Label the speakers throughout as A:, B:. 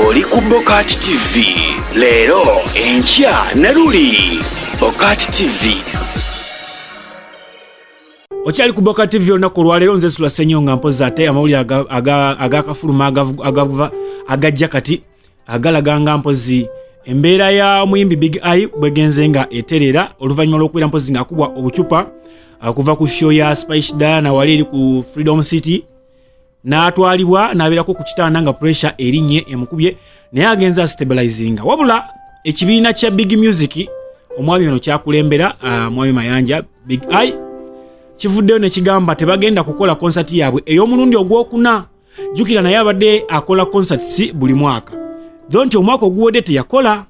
A: Oli ku Bokati TV leero, enkya ne luli. Bokati TV.
B: Okyali ku Boka TV olunaku olwaleero, nze Sula Senyonga. Mpozi ate amawulire agakafuluma agajja kati agalaga nga mpozi embeera ya omuyimbi Big Eye bwegenze nga eterera oluvannyuma lw'okubeera mpozi ng'akubwa obucupa okuva ku show ya Spice Diana wali eri ku Freedom City, n'atwalibwa n'abeerako ku kitanda nga pressure erinnye emukubye, naye agenze astabilizinga. Wabula ekibiina kya Big Music, omwami ono kyakulembera, mwami Mayanja Big Eye, kivuddeyo ne kigamba tebagenda kukola konsati yaabwe ey'omulundi ogwokuna. Jjukira naye abadde akola concerts buli mwaka, tho nti omwaka oguwedde teyakola,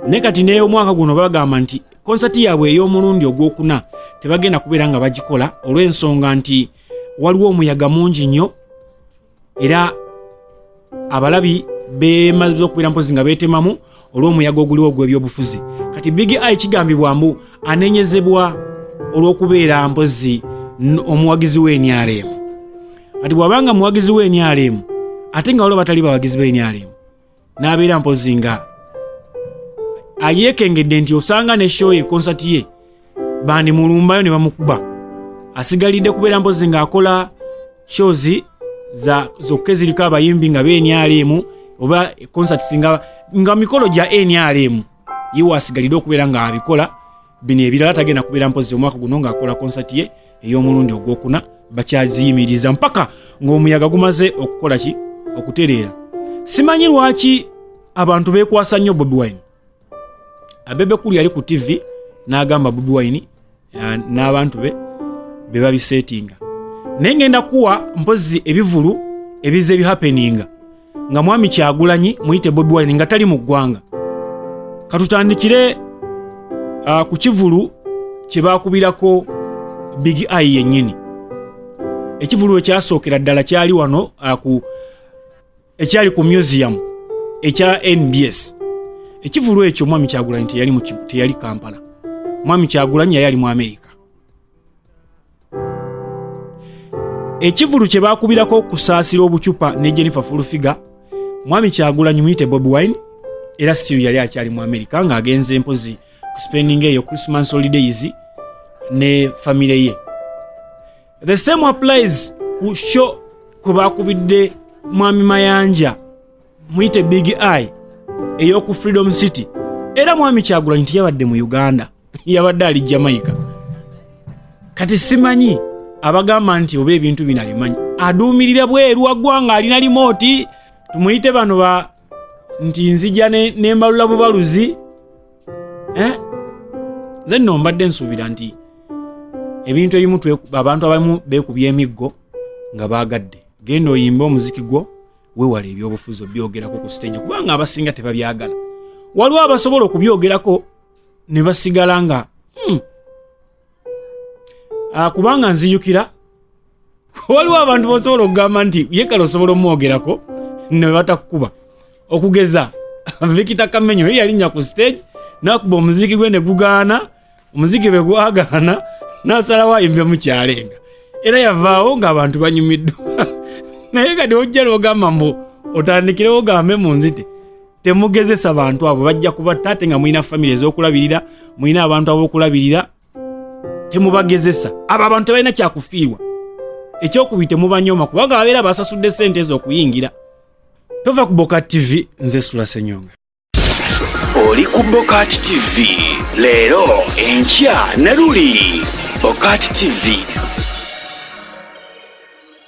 B: naye kati naye omwaka guno bagamba nti konsati yaabwe ey'omulundi ogwokuna tebagenda kubeera nga bagikola, olw'ensonga nti waliwo omuyaga mungi nnyo era abalabi bemaze okubeera mpozi nga beetemamu olw'omuyaga oguliwo ogw'ebyobufuzi. Kati Big Eye kigambibwa mbu anenyezebwa olw'okubeera mpozi omuwagizi w'NRM. Kati bw'abanga muwagizi w'NRM, ate nga waliwo batali bawagizi b'NRM, n'abeera mpozi nga ayeekengedde nti osanga ne show ye, konsati ye, bandimulumbayo ne bamukuba. Asigalidde kubeera mpozi ng'akola shows za zokka eziriko abayimbi nga b'NRM oba concerts nga mikolo gya NRM. Ye wasigalidde okubeera nga abikola bino, ebirala tagenda kubeera mpozi omwaka guno ng'akola konsati ye ey'omulundi ogwokuna. Bakyaziyimiriza mpaka ng'omuyaga gumaze okukola ki, okutereera. Simanyi lwaki abantu beekwasa nnyo Bobi Wine. Bebe Cool yali ku TV n'agamba Bobi Wine n'abantu be be babisetinga, naye ngenda kuwa mpozi ebivulu ebize ebihappeninga nga mwami Kyagulanyi, muyite Bobi Wine, nga tali mu ggwanga. Katutandikire ku kivulu kye bakubirako Big Eye yennyini. Ekivulu ekyasookera ddala kyali wano ku ekyali ku museum ekya NBS. Ekivulu ekyo mwami Kyagulanyi teyali, teyali Kampala. Mwami Kyagulanyi yali ali mu Amerika. Ekivulu kye bakubirako okusaasira obucupa ne Jennifer Full Figure, mwami Kyagulanyi, muyite Bobi Wine, era still yali akyali mu Amerika ng'agenze mpozi ku spending eyo Christmas holidays ne famire ye. The same applies ku show kwe bakubidde mwami Mayanja, muyite Big Eye, ey'oku Freedom City. Era mwami Kyagulanyi teyabadde mu Uganda, yabadde ali Jamaica. Kati simanyi abagamba nti oba ebintu bino abimanyi, aduumirira bweru wa ggwanga, alina limooti. Tumuyite bano ba nti nzija nembalula bubaluzi, eh? Nze nno mbadde nsuubira nti ebintu ebimu abantu abamu beekubya emiggo nga baagadde. Genda oyimbe omuziki gwo, weewala ebyobufuzi obyogerako ku stage, kubanga abasinga tebabyagala. Waliwo abasobola okubyogerako ne basigala nga Kubanga nzijukira waliwo abantu bosobola okugamba nti ye kale osobola omwogerako ne batakukuba. Okugeza Victor Kamenyo, ye yalinnya ku stage nakuba omuziki gwe ne gugaana. Omuziki bwe gwagaana, nasalawo ayimbye mukyalenga, era yavaawo ng'abantu banyumiddwa. Naye kati ojja n'ogamba mbu otandikirewo ogambe mu nzite. Temugezesa bantu abo, bajja kubatta, ate nga mulina famire ez'okulabirira, mulina abantu ab'okulabirira. Temubagezesa abo abantu, tebalina kyakufiirwa. Ekyokubi, temubanyoma, kubanga babeera basasudde sente ezo okuyingira. Tova ku Boka TV, nze Sula Senyonga.
A: Oli ku Bokati TV leero, enkya ne luli. Bokati TV.